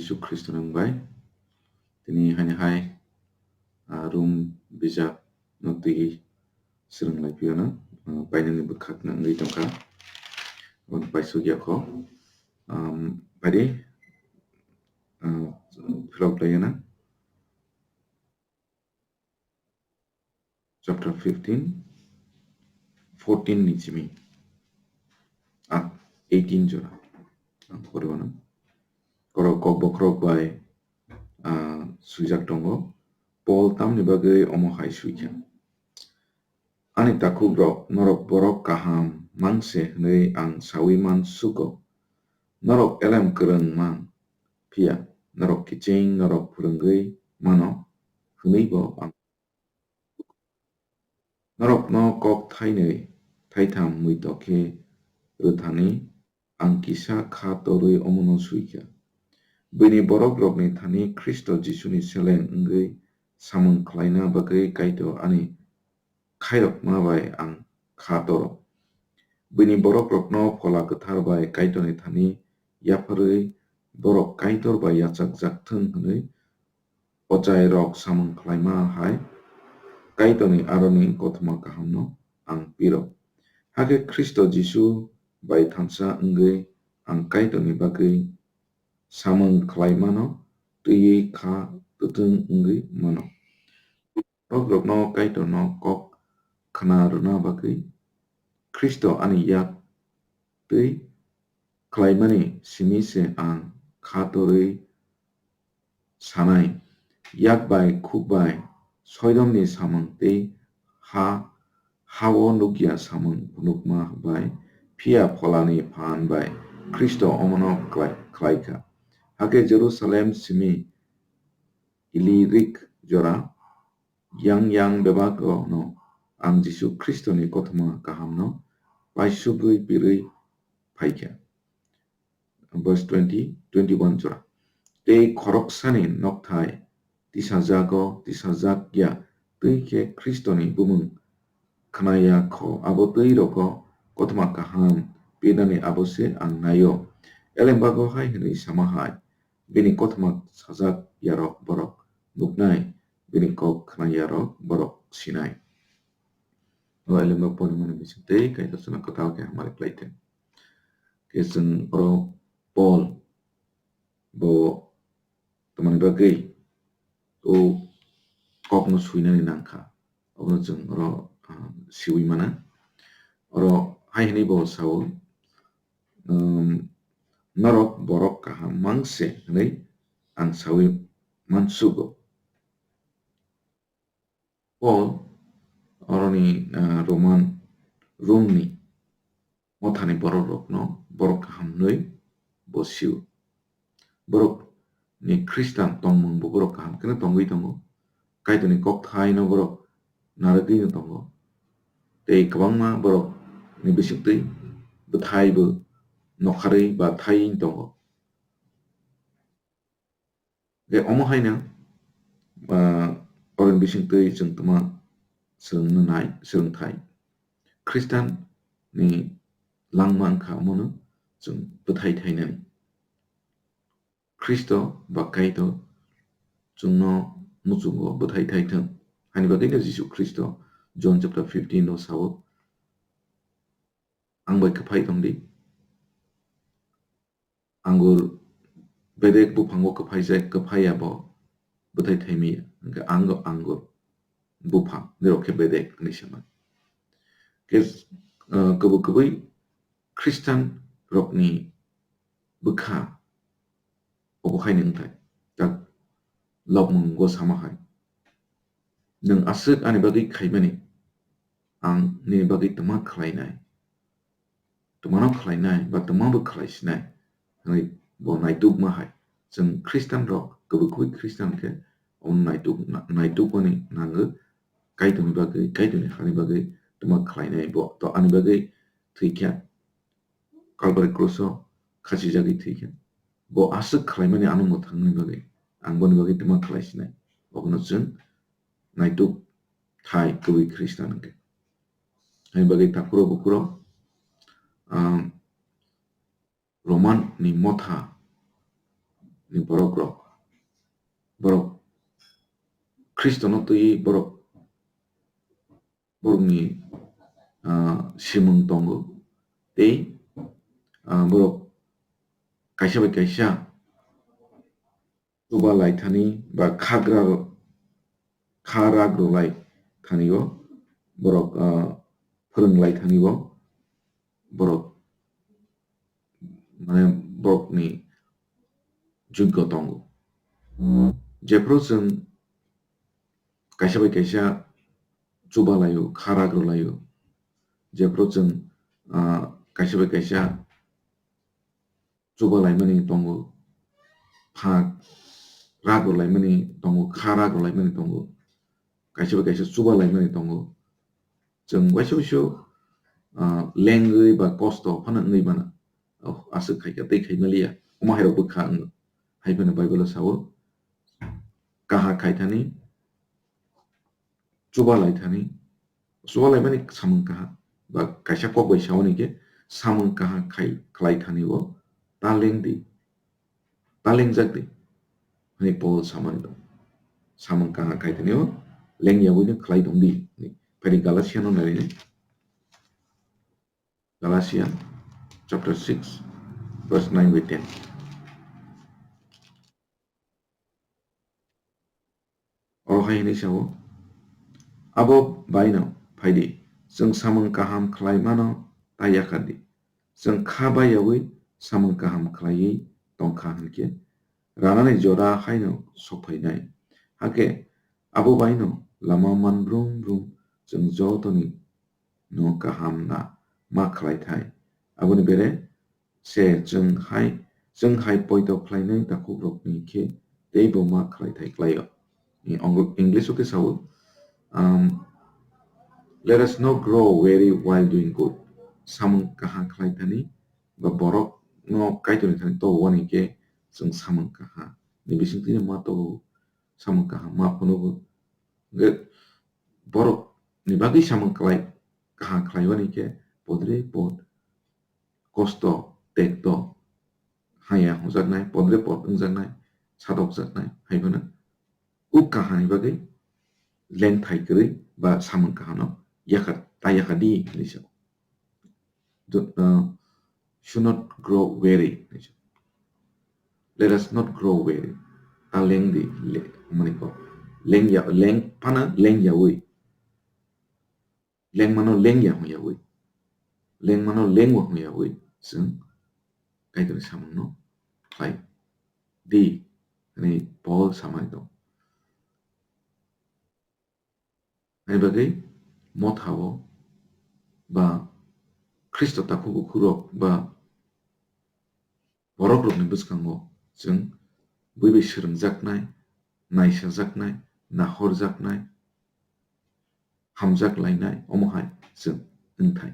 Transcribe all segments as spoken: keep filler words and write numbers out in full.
Jisu Khristo ni wng bai. Tini haini hai, ah, Rom bijap no twi swrwng lai phiyano, ah, painani bwkhak no wngwi tongkha. Aboni paisuk ya kho. Um, phaidi, ah, philok lai gana. Chapter fifteen, fourteen ni simi, ah, eighteen jora ang poriwano. Oro kok bokhorok bai, ah, swijak tongo, Paul tamni bagwi omo hai swi kha, "Ani takhukrok, norok borok kaham mangse hwnwi ang saui man sugo. Norok elem kwrwng man, phiya norok kiching norok phwrwngwi mano hwnwibo ang norokno kok thainwi thaitham muitok khe rwthani ang kisa kha torwi omono swi kha." Buini borokrokni thani Khristo Jisuni seleng wngwi samung khlaina bagwi Kaitor ani khairokma bai ang kha toro. Buini borokrokno Phola Kwthar bai Kaitorni thani yapharwi borok Kaitor bai yachakjak thung hwnwi ochairok samung khlaima hai Kaitorni aroni kothoma kahamno ang piro. Hakhe Khristo Jisu bai thansa wngwi ang Kaitorni bagwi samung khlaimano twiwi kha twtwng wngwi mano. Borokrokno Kaitorno kok khna rwna bagwi Khristo ani yak twi khlaimani simi se ang kha torwi sanai, yak bai khuk bai soidomni samung tei ha, ha-o nukya samung phunukma bai, phiya Pholani phan bai Khristo omono khlai, khlai kha. Hakhe Jerusalem simi Ilirik jora yang yang bebago no ang Jisu Khristoni kothoma kahamno paisugwi pirwi phaikha. Verse twenty, twenty-one jora. Tei khoroksani nokthai tisajago, tisajak ya twi khe Khristoni bumung khnaya kho, abo twi rogo kothoma kaham pinani abo se ang naio. Elembago hai hwnwi sama hai, bini kothoma sajak yarok borok nuknai, bini kok khna yarok borok sinai. O elembak ponimani bising tei Kaitor chwngno kwtal khe hamari khlai thung. Khe chwng oro Paul bo tamani bagwi o kokno swinani nangkha, obono chwng oro, ah, siwi mana. Oro hai hwnwi bo sao, um, "Norok borok kaham mangse hwnwi ang saui mansugo." Paul oroni, ah, Roman, Romni mothani borokrokno borok kaham hwnwi bo sio. Borokni Khristan tongmung bo borok kaham kheno tongwi tongo. Kaitorni kokthaino borok narwgwino tongo. Tei kwbangma borokni bisingtwi bwthaibo nokharwi ba thaiwi tongo. Tei omo haino, ah, oroni bisingtwi chwng twma swrwngno nai, swrwngthai. Khristanni langma wngkha omono chwng bwthai thainani. Khristo ba Kaitor chwngno muchungo bwthai thai thung. Haini bagwino Jisu Khristo John chapter fifteen o sao, "Ang bai kwphai tong di. Angur bedek buphango kwphaijak, kwphai ya bo bwthai thai maya. Hwnkhe ang angur buphang, nirok khe bedek," hwnwi sama. Khe, ah, kwbwi kwbwi Khristian rokni bwkha obo haino wngthai, tak lobmungo sama hai. Nwng aswk ani bagwi khaimani, ang nini bagwi twma khlainai, twmano khlainai ba twma bo khlaisinai hwnwi bo naitukma hai. Chwng Khristian rok, kwbwi kwbwi Khristian khe omo naituk, na-, naitukmani nango, Kaitorni bagwi, Kaitorni hani bagwi twma khlainai bo to ani bagwi thwikha. Kalbari kruso khachijagwi thwikha. Bo aswk khlaimani ano mwthangni bagwi, ang boni bagwi twma khlaisinai. Obono chwng naituk thai kwbwi Khristian hwnkhe. Haini bagwi takhuro bukhuro, um, Roman ni motha ni borok rok, borok Khristono twiwi borok, borokni, ah, simung tongo, tei, ah, borok kaisa bai kaisa chuba lai thani ba khagra, kha rak rw lai thani o borok, ah, phwrwng lai thani o borok, mane, borokni jogyo tongo. Jephru chwng kaisa bai kaisa chuba lai o, kha rak rw lai o, jephru chwng, ah, kaisa bai kaisa chuba laimani tongo, pha rak rw laimani tongo, kha rak rw laimani tongo, kaisa bai kaisa chuba laimani tongo. Chwng waisa waisa, ah, lengwi ba kosto phano wngwi mano. Oh, aswk khai kha tei khai maliya. Omo hai rok bwkha wng hai phano Bible o sao. Kaha khai thani, chuba lai thani, chuba laimani samung kaha. Ba kaisa kok bai sao ni khe samung kaha khai khlai thani o ta leng di. Ta lengjak di, hwnwi Paul samani tongo. Samung kaha khai thani o lengyawi no khlai tong di, hwnwi. Phai di Galatia no nai di. Galatia chapter six, verse nine by ten. Oro hai hwnwi sao, "Abo baino phai di, chwng samung kaham khlai mano ta yakhar di. Chwng kha bai yaui samung kaham khlaiwi tong kha hwn khe, ranani jora haino sok phainai. Hakhe abo baino lama man brum brum chwng jotoni no kaham na ma khlai thai. Aboni bere se chwng hai, chwng hai poito khlainai takhukrokni khe teibo ma khlai thai khlaio." Ni Ong-, English o khe sao, um, "Let us not grow weary while doing good." Samung kaha khlai thani ba borok no Kaitorni thani to wani khe chwng samung kaha ni bising twi ma to samung kaha ma phunukgo. Hwnkhe borok ni bagwi samung khlai, kaha khlaiwani khe podre pod kosto, tekto, haya hwnjaknai, podre pod wngjaknai, sadokjaknai, hai phano uk kahani bagwi lengthai kwrwi ba samung kahano yakha, ta yakha di hwnwi sa. Do, uh, should not grow weary. Let us not grow weary. Ta leng di, le, mani ko. Leng ya, leng phano leng yaui. Leng mano leng ya hwn yaui. Leng mano leng wa hwn yaui. Chwng Kaitorni samung no khlai di, hwnwi Paul samani tongo. Ani bagwi mothao ba Khristo takhuk bukhurok ba borokrokni bwskango chwng bui bai swrwngjaknai, naisajaknai, nahorjaknai, hamjak lainai, omo hai chwng wngthai.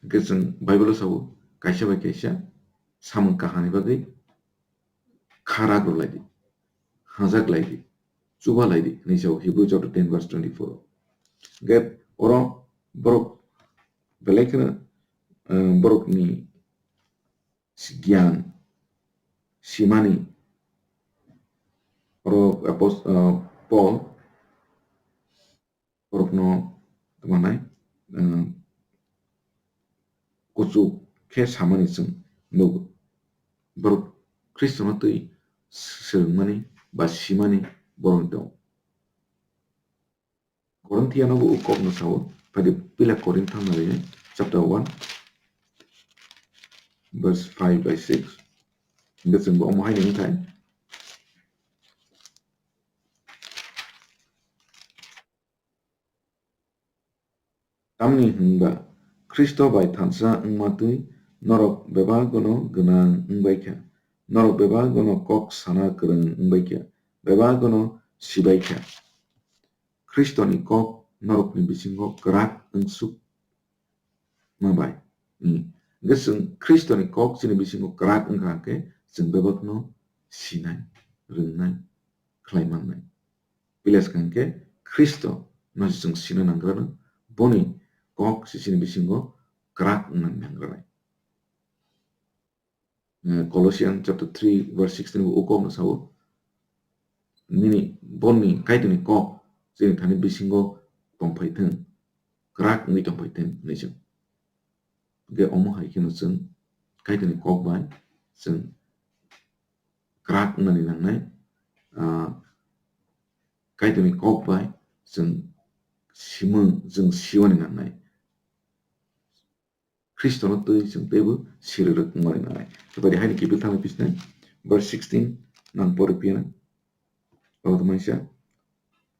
Hwnkhe chwng Bible o sao, kaisa bai kaisa samung kahani bagwi kha rak rw lai di, hajak lai di, chuba lai di hwnwi sao Hebrew chapter ten verse twenty-four o. Hwnkhe oro borok belai kheno, eh, borokni gyan simani oro apos-, eh, Paul borokno tongmanai, eh, kuchuk khe samani chwng nugo. Borok Khristono twi swrwngmani ba simani borok tongo. Korinthiyano bo o kokno sao, phai di puila Korinth thangna rwdi, chapter one, verse five by six. Hwnkhe chwng bo omo hai ni wngthai. Tamni hwnba Khristo bai thansa wngma twi norok bebagono gwnang wng bai kha, norok bebagono kok sana kwrwng wng bai kha, bebagono si bai kha. Khristoni kok norokni bisingo kwrak wngsuk ma bai. Hmm. Hwnkhe chwng Khristoni kok chini bisingo kwrak wngkha hwnkhe chwng bebakno sinai, rwngnai, khlai mannai. Pilas kha hwnkhe Khristo no se chwng sina nangkra no, boni kok se chini bisingo kwrak wngna nangkra nai. eh, Colossians chapter three verse sixteen bo o kokno sao, "Nini, boni Kaitorni kok chini thani bisingo tongphai thung, kwrak wngwi tongphai thung," hinwi chwng. Hwnkhe omo hai kheno chwng Kaitorni kok bai chwng kwrak wngnani nangnai, ah, Kaitorni kok bai chwng simung, chwng siwani nangnai. Khristono twi chwng teibo siri rwk wngmani nangnai. Tei bai haino kiphil thangwi pisnai, verse sixteen nang pori piya nang. Abo tongmani sa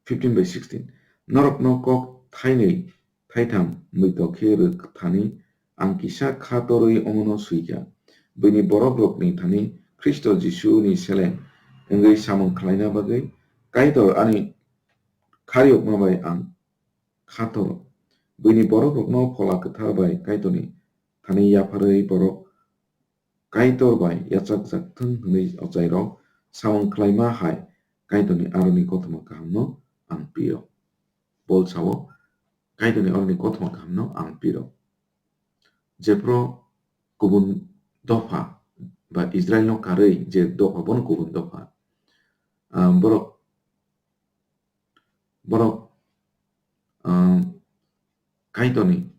fifteen by sixteen. Norokno kok thainwi thaitham muitok khe rwk thani ang kisa kha torwi omono swi kha. Buini borokrokni thani Khristo Jisuni seleng wngwi samung khlaina bagwi Kaitor ani khariyokma bai ang kha toro. Buini borokrokno Phola Kwthar bai Kaitorni thani yapharwi borok Kaitor bai yachakjak thung hwnwi ochairok samung khlaima hai Kaitorni aroni kothoma kahamno ang pio. Paul sao, "Kaitorni aroni kothoma kahamno ang piro." Jephru kubun dopha ba Israilno karwi je dopha, bono kubun dopha. Ah, borok, borok, ah, Kaitorni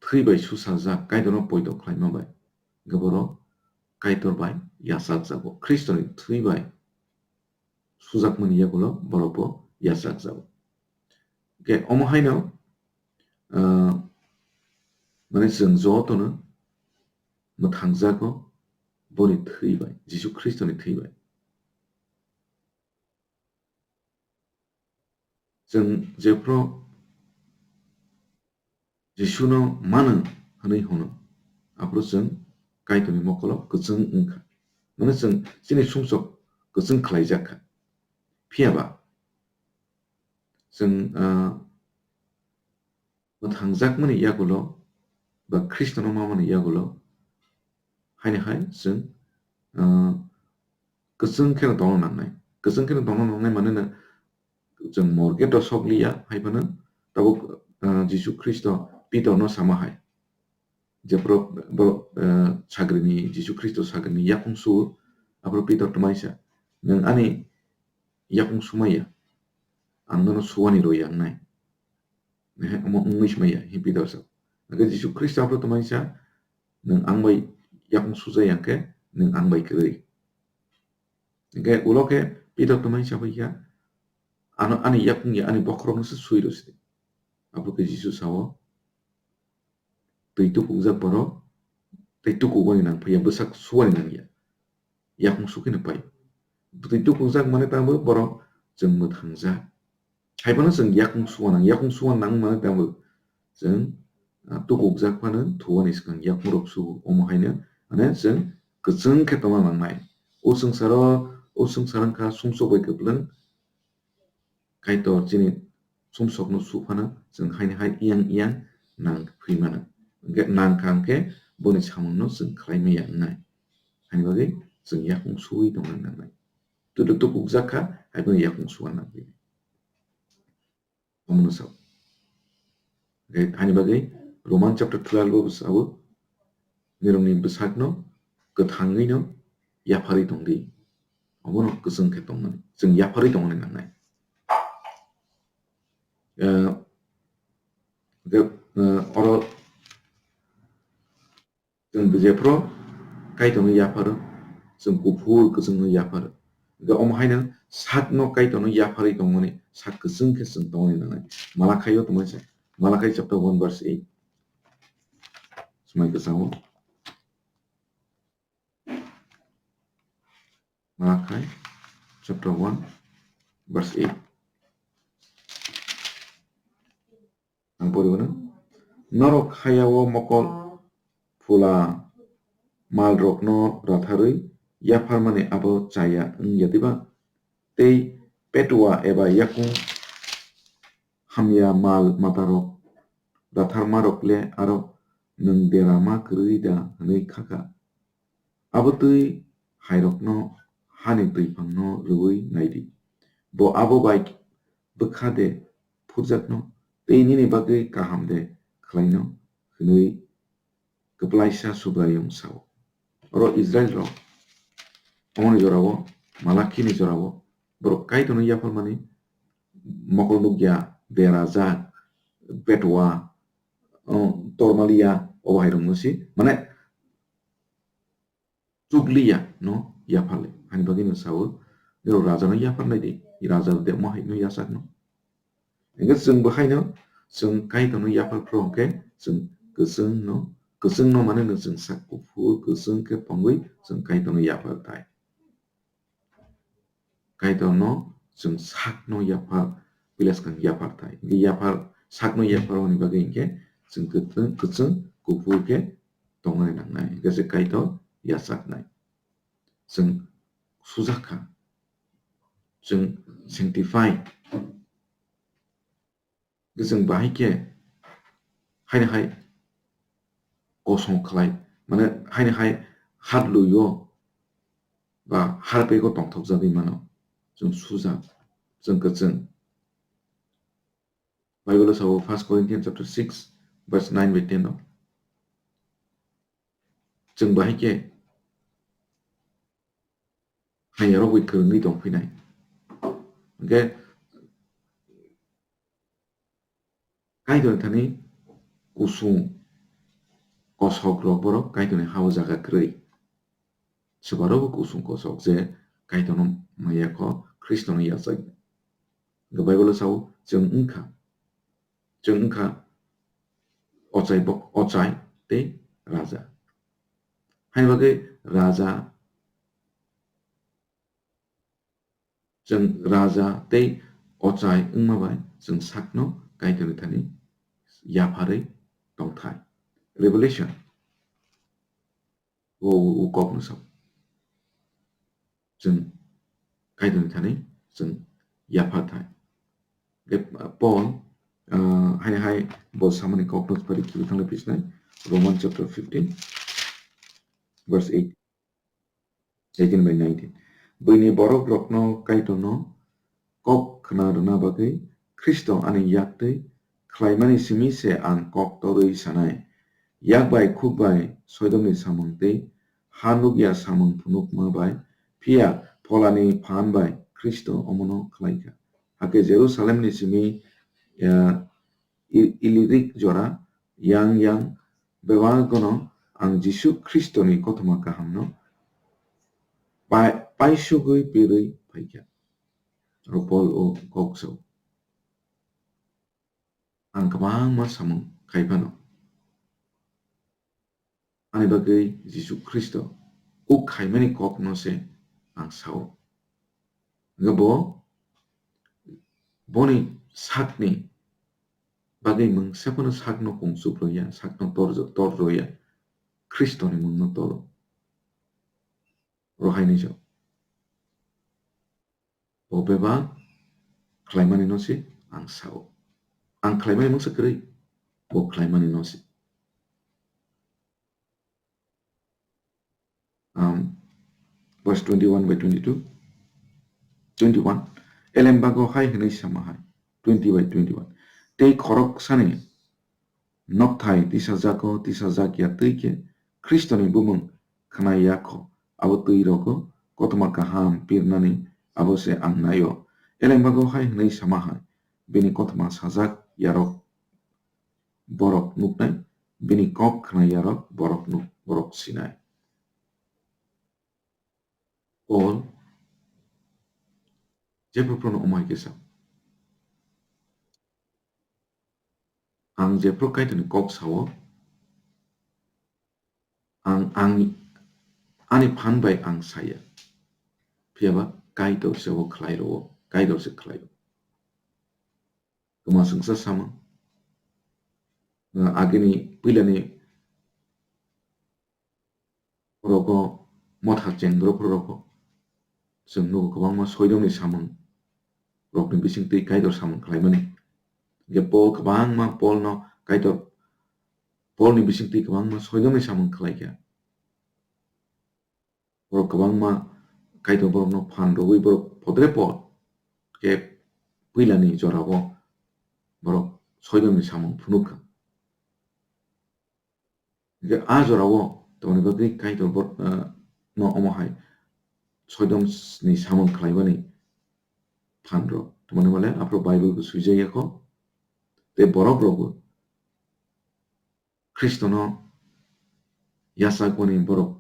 thwi bai susajak, Kaitorno poito khlaima bai, hwnkhe borok Kaitor bai yachakjago. Khristoni thwi bai sujakmani yagulo borokbo yachakjago. Hwnkhe omo haino, ah, mane chwng jotono mwthangjago boni thwi bai, Jisu Khristoni thwi bai. Chwng jephru Jisuno mano hwnwi hwno, aphuru chwng Kaitorni mokolo kwchwng wngkha. Mane chwng chini sumsok kwchwng khlaijak kha. Phiya ba chwng, ah, mwthangjakmani yagulo ba Khristono mamani yagulo haino hai chwng, ah, kwchwng kheno tongna nangnai. Kwchwng kheno tongna nangnai mane na chwng morgue to sok liya, hai phano tabuk, ah, Jisu Khristo Pitorno sama hai. Jephru borok, ah, sagrini, Jisu Khristo sagrini yakung su-o, aphuru Pitor tongmani sa, "Nwng ani yakung sumaya, ang nono suwani rwi yang nai." Ehe, omo wngwi sumaya, hi Pitor sa. Hwnkhe Jisu Khristo aphuru tongmani sa, "Nwng ang bai yakung sujak yang khe, nwng ang bai kwrwi." Hwnkhe ulo khe Pitor tongmani sa bai kha, "Ano ani yakung ya, ani bokhorokno se sui rw sidi." Aphuru khe Jisu sao, "Twi tukukjak borok tei tukukmani nang phiya, bwsak suwani nang ya. Yakung su kheno pai." Twi tukukjak mane tamo borok chwng mwthangjak. Hai phano chwng yakung suwa nang, yakung suwa nang mane tamo chwng, ah, tukukjak phano thuwani swkang yakung rok su, omo haino mane chwng kwchwng khe tongna nangnai. O swngcharo, o swngchar wngkha sumsok bai kwplwng, Kaitor chini sumsokno su phano chwng haino hai iyang iyang nang phi mano. Hwnkhe nang kha hwnkhe boni samungno chwng khlai maya wngnai. Haini bagwi chwng yakung suwi tongna nangnai. Tutu tukukjak kha, hai phano yakung suwa nang phi. Omono sao. Hwnkhe haini bagwi Roman chapter twelve o sao, nirokni bwsakno kwthangwino yapharwi tongdi. Obono kwchwng khe tongmani, chwng yapharwi tongmani nangnai. Eh, hwnkhe, eh, oro chwng jephru Kaitorno yapharo, chwng kuphur kwchwngno yapharo. Hwnkhe omo haino sakno Kaitorno yapharwi tongmani sak kwchwng khe chwng tongmani nangnai. Malakhai o tongmani se, Malakhai chapter one verse eight. Swmai kwchao. Malakhai chapter one verse eight. Ang poribo na. Norok hayao mokol phula malrokno ratharwi yapharmani abo chaya wngya diba? Tei petua eba yakung hamya mal matarok ratharmarok le aro nwng derama kwrwi da hwnwi kha kha. Abo twi hairokno hani twiphangno rwui nai di. Bo abo bai bwkha de phurjakno tei nini bagwi kaham de khlaino hwnwi kwplaisa Subraiyung sao. Oro Israel rok omoni jorao, Malakhi ni jorao borok Kaitorno yapharmani mokol nukya, derajak, betwa, o, tormaliya, obo hai rokno si, mane, chukliya no yapharle. Hani bagwi no sao, nirok raja no yapharlai di, raja de mo hai no yachak no. Hingke chwng bo haino, chwng Kaitorno yaphar phro hwnkhe, chwng kwchwng no, kwchwng no mane no chwng sak kuphur, kwchwng khe tongwi chwng Kaitorno yaphar thai. Kaitorno chwng sakno yaphar, puila swkang yaphar thai. Hingke yaphar, sakno yaphar hwnwi bagwi hingke chwng kwchwng, kwchwng kuphur khe tongnai nangnai. Hingke se Kaitor yachaknai. Chwng sujak kha. Chwng sanctify. Chwng bahai khe haini hai kosong khlai, mane haini hai hat luio ba harpego tongthokjagwi mano. Chwng sujak, chwng kwchwng. Bible o sao First Corinthians chapter six, verse nine by ten o. Chwng bahai khe haiyarok bai kwrwngwi tongphinai. Hingke Kaitorni thani kusung kosok rok borok Kaitorni ha-o jaga kwrwi. Swbarokbo kusung kosok je Kaitorno maya kho, Khristono yachai. Hingke Bible o sao, chwng wngkha, chwng wngkha ochai bo-, ochai tei raja. Haini bagwi raja, chwng raja tei ochai wngma bai chwng sakno Kaitorni thani yapharwi tongthai. Revelation. O, o, o kokno sa. Chwng Kaitorni thani chwng yaphar thai. Hingke Paul, ah, haini hai bo samani kokno pari kibi thangle pisnai. Roman chapter fifteen, verse eight, eighteen by nineteen. Buini borok rokno Kaitorno kok khna rwna bagwi Khristo ani yak twi khlaimani simi se ang kok torwi sanai. Yak bai khuk bai soidomni samung tei ha nukya samung phunukma bai, phiya pholani phan bai Khristo omono khlai kha. Hakhe Jerusalemni simi, eh, I-, Ilirik jora yang yang bebagono ang Jisu Khristoni kothoma kahamno pai-, paisugwi pirwi phaikha. Oro Paul o kok sao. Ang kwbangma samung khai phano, ani bagwi Jisu Khristo o khaimani kokno se ang sao. Hwnkhe bo boni sakni bagwi mungsa phano sakno kungchup rwya, sakno tor, tor rwya, Khristoni mungno toro. Rohaini jok. Bo bebak khlaimani no se ang sao. Ang khlaimani mungsa kwrwi, bo khlaimani no se. Um, verse twenty-one by twenty-two, twenty-one. Elembago hai hwnwi sama hai, twenty by twenty-one. Tei khoroksani nokthai tisajago, tisajak ya twi khe Khristoni bumung khna ya kho, abo twi rogo kothoma kaham pirnani abo se ang naio. Elembago hai hwnwi sama hai, bini kothoma sajak yarok borok nuknai, bini kok khna yarok borok nuk, borok sinai. Paul, jephru phano omai kisa. Ang jephru Kaitorni kok sao, ang, ang, ani phan bai ang saya. Phiyaba Kaitor se o khlai rwo, Kaitor se khlai rwo. Kwma swngsa samung. Agini puilani rogo motha cheng rok rogo chwng nugo kwbangma soidomni samung rokni bisingtwi Kaitor samung khlaimani. Hingke Paul kwbangma Paulno Kaitor, Paulni bisingtwi kwbangma soidomni samung khlaikha. Borok kwbangma Kaitor borokno phan rwui borok podre pod khe puilani jorao borok soidomni samung phunukha. Hingke a jorao Tamoni bagwi Kaitor bo, ah, no omo hai Soidomni samung khlaimani phan rw. Tamoni hwnmale aphuru Bible bo swijak ya kho. Tei borok rok bo Khristono yachakmani borok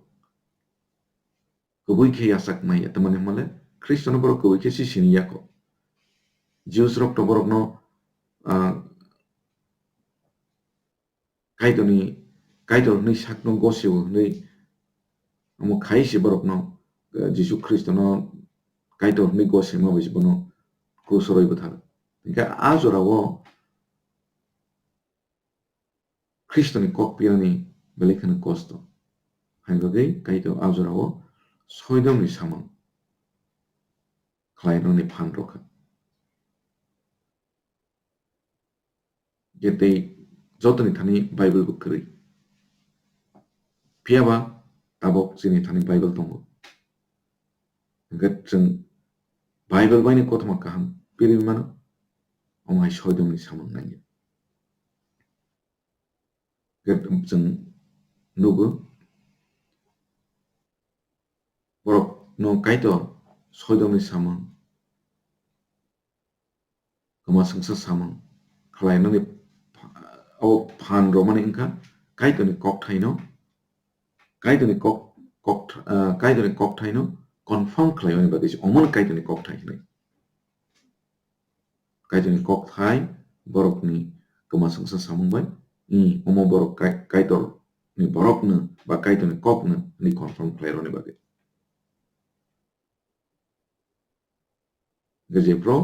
kubui khe yachak maya. Tamoni hwnmale Khristono borok kubui khe si sini ya kho. Jews rok to borokno, ah, Kaitorni, Kaitor hwnwi sakno gosio hwnwi omo khai se borokno, eh, Jisu Khristono Kaitor hwnwi gosima bai se bono kruso rwi bwthar. Hwnkhe a jorao Khristoni kok pirani belai kheno kosto. Haini bagwi Kaitor a jorao Soidomni samung khlainani phan rw kha. Je tei jotoni thani Bible bo kwrwi. Phiya ba tabok chini thani Bible tongo. Hwnkhe chwng Bible bai ni kothoma kaham pirwi mano, omo hai Soidomni samung nangya. Hwnkhe chwng nugo, borokno Kaitor Soidomni samung, kwma swngsa samung khlainani pha-, o phan romani wngkha Kaitorni kokthaino, Kaitorni kok-, kok-, ah, Kaitorni kokthaino confirm khlaimani bagwi se omono Kaitorni kokthai hinwi. Kaitorni kokthai borokni kwma swngsa samung bai, i, omo borok Kai-, Kaitorni borokno ba Kaitorni kokno hinwi confirm khlairokni bagwi. Hwnkhe jephru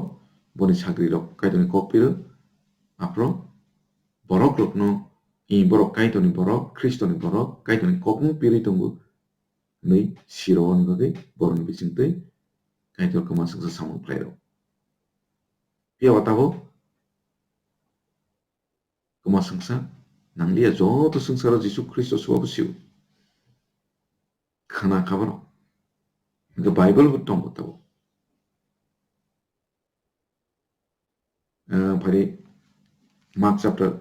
boni sagrirok Kaitorni kok piro, aphru borokrokno, i, borok Kaitorni borok, Khristoni borok, Kaitorni kokno pirwi tongo, hwnwi sirokni bagwi borokni bisingtwi Kaitor kwma swngsa samung khlairok. Phiya ba tabuk kwma swngsa nangliya, joto swngcharo Jisu Khristo swbabo sio. Khna kha borok. Hwnkhe Bible bo tongo tabuk. Ah, phari Mark chapter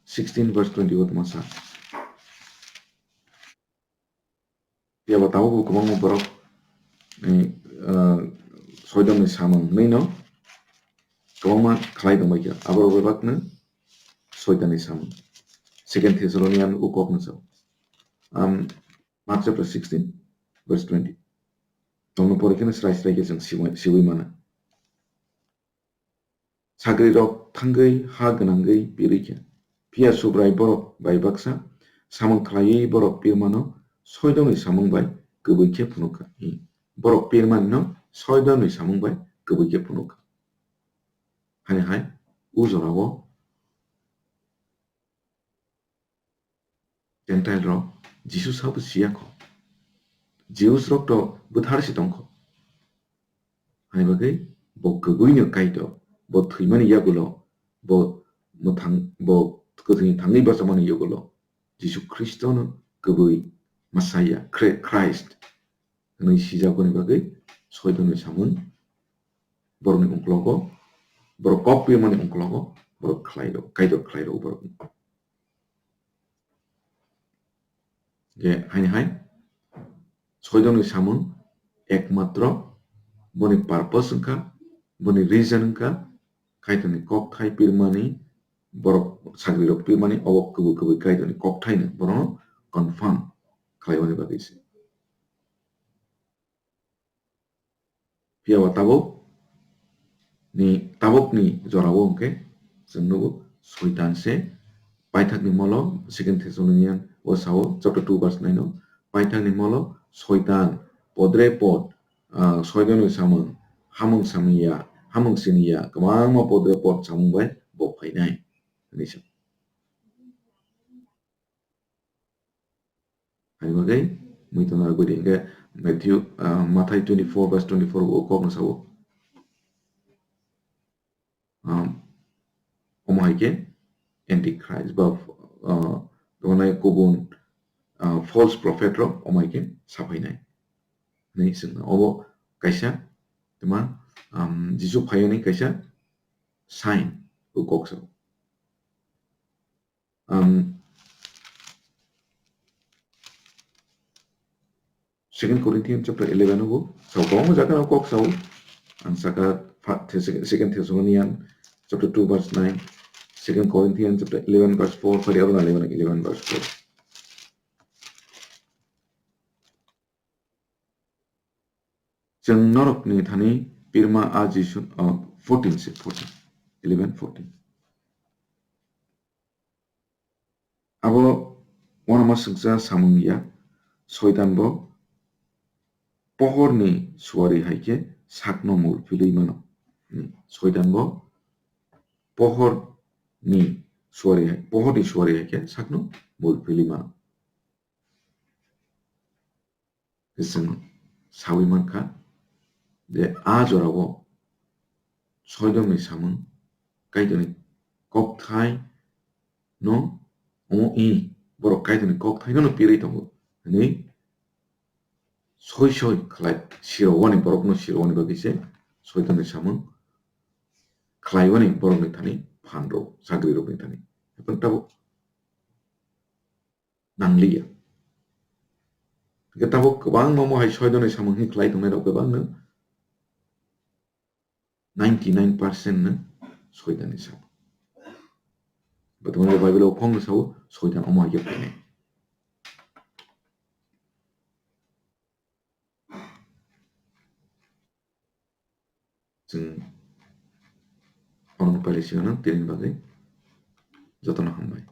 sixteen verse twenty o tongma sa. Phiya ba tabuk bo kwbangma borok, eh, ah, Soidomni samung hwnwi no kwbangma khlai tongbai kha. Aborok bebakno Soitanni samung. Second Thessalonian o kokno sao. Am, Mark chapter sixteen, verse twenty. Tongno pore kheno srai srai khe chwng siwi, siwi mano. Sagrirok thangwi ha gwnangwi pirwi kha. Phiya Subrai borok bai baksa samung khlaiwi borok pirmano Soidomni samung bai kubui khe phunuk kha. Hi, borok pirmanino Soidomni samung bai kubui khe phunuk kha. Haini hai o jorao Gentile rok Jisu sabo siya kho. Jews rok to bwthar si tong kho. Haini bagwi bo kwbwino Kaitor, bo thwimani yagulo, bo mwthang, bo kwthwini thangwi bachamani yagulo Jisu Khristono kwbwi Messiah, Khri-, Christ hwnwi sijakmani bagwi Soitanni samung borokni ungklogo, borok kok pirmani ungklogo borok khlaio, Kaitor khlaio borokno. Je haini hai Soidomni samung ekmatro boni purpose wngkha, boni reason wngkha, Kaitorni kok thai pirmani, borok sagrirok pirmani, obo kwbwi kwbwi Kaitorni kok thaino borokno confirm khlaimani bagwi se. Phiya ba tabuk ni, tabuk ni jorao hwnkhe chwng nugo Soitan se paithakni molo, Second Thessalonian o sao, chapter two verse nine o, paithakni molo Soitan, podre pod, ah, Soitanni samung, hamung samiya, hamung siniya, kwbangma podre pod samung bai bo phainai, hwnwi sa. Ani bagwi mui tongna rwgwi di hwnkhe Matthew, ah, Mathai twenty-four verse twenty-four o kokno sao. Um, omo hai khe Antichrist ba, ah, tongmani kubun, ah, false prophet rok omo hai khe saphainai. Hwnwi swngno. Obo kaisa tma, um, Jisu phaiyani kaisa sign o kok sao. Um, Second Corinthians chapter eleven o bo sao, kwbangma jaga o kok sao. Ang saka fa-, the-, Second Thessalonians chapter two verse nine, Second Corinthians chapter eleven verse four, phari aro na eleven, eleven verse four. Chwng norokni thani pirma a Jisu, ah, fourteen se, fourteen, eleven fourteen. Abo uanama swngcha samung ya, Soitan bo pohorni suari hai khe sakno mul philwi mano. Hmm, Soitan bo pohorni suari hai, pohorni suari hai khe sakno mul philwi mano. Chwng sawi mankha je a jorao Soitanni samung Kaitorni kokthai no omo i borok Kaitorni kokthai no pirwi tongo hwnwi soi soi khlai sirowani borokno sirowani bagwi se Soitanni samung khlaiwani borokni thani phan rok sagri rokni thani. Haikhe tabuk nangliya. Hingke tabuk kwbangma mo hai Soitanni samung hing khlai tongnai rok kwbangno ninety nine percent no Soitanni samung. Bo tongmani Bible o khong sao Soitan omo hai khe phainai. Chwng onono pailai singano tini bagwi jotono hambai.